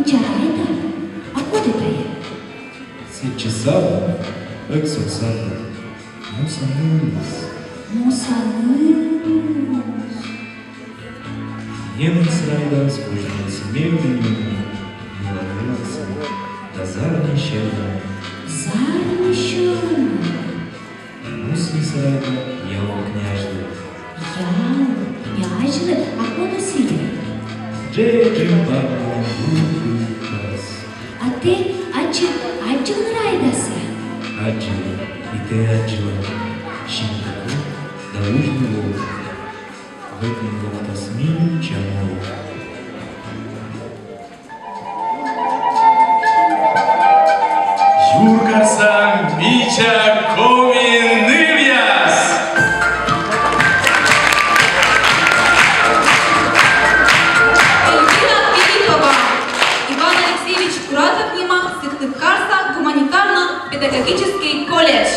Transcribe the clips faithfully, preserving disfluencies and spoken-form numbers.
Мича райда? А коді тайӧ? Сэтчӧ савны, ӧксӧн савны. Муса нылыс. Муса нылыс. Нэмыс райдас кужмӧ сімӧдӧ нюмӧ, нюлӧ нюлӧсӧ да зарни сьӧлӧмӧ. Зарни сьӧлӧмӧ. Мусис райда ял князьлы. Ял князьлы? А коді сійӧ? Джеджи Бабулан улыкас. А тэ аддзыл, аддзыл райдасӧ? Аддзыл, и тэ аддзыл. Синтӧ кут да узьны локтӧ. Вӧтын локтас мича морт. Юркарса мича коми нывъяс! Эльвира Филиппова, Иван Алексеевич Куратов нима Сыктывкарса гуманитарно-педагогический колледж.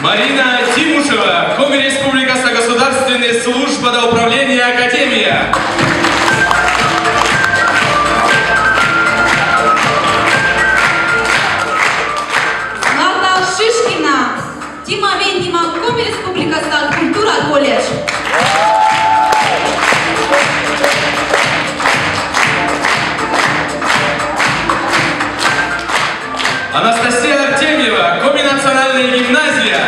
Марина Тимушева, Коми Республикаса государственная служба да управление академия. Злата Шишкина, Тима Веннима Коми Республикаса культура колледж. Анастасия Артемьева, Коми национальная гимназия.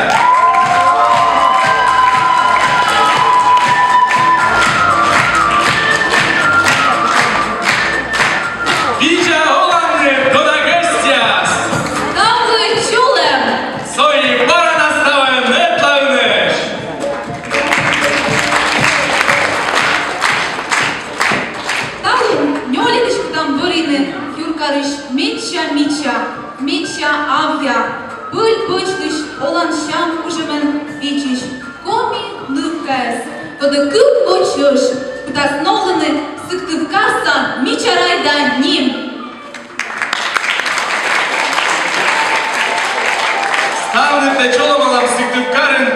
Видза оланныд, дона гӧсьтъяс! Ставлы чолӧм! Со и бара на ставӧн ӧтлаынӧсь! Талун нёльӧдысь кутам бӧрйыны юркарысь медся-мича, медся авъя, пӧль-пӧчлысь олан сям кужӧмӧн видзысь коми нывкаӧс, коді кык во чӧж кутас новлыны Сыктывкарса мича райда ним. Ставныд тай чолӧмалам Сыктывкарын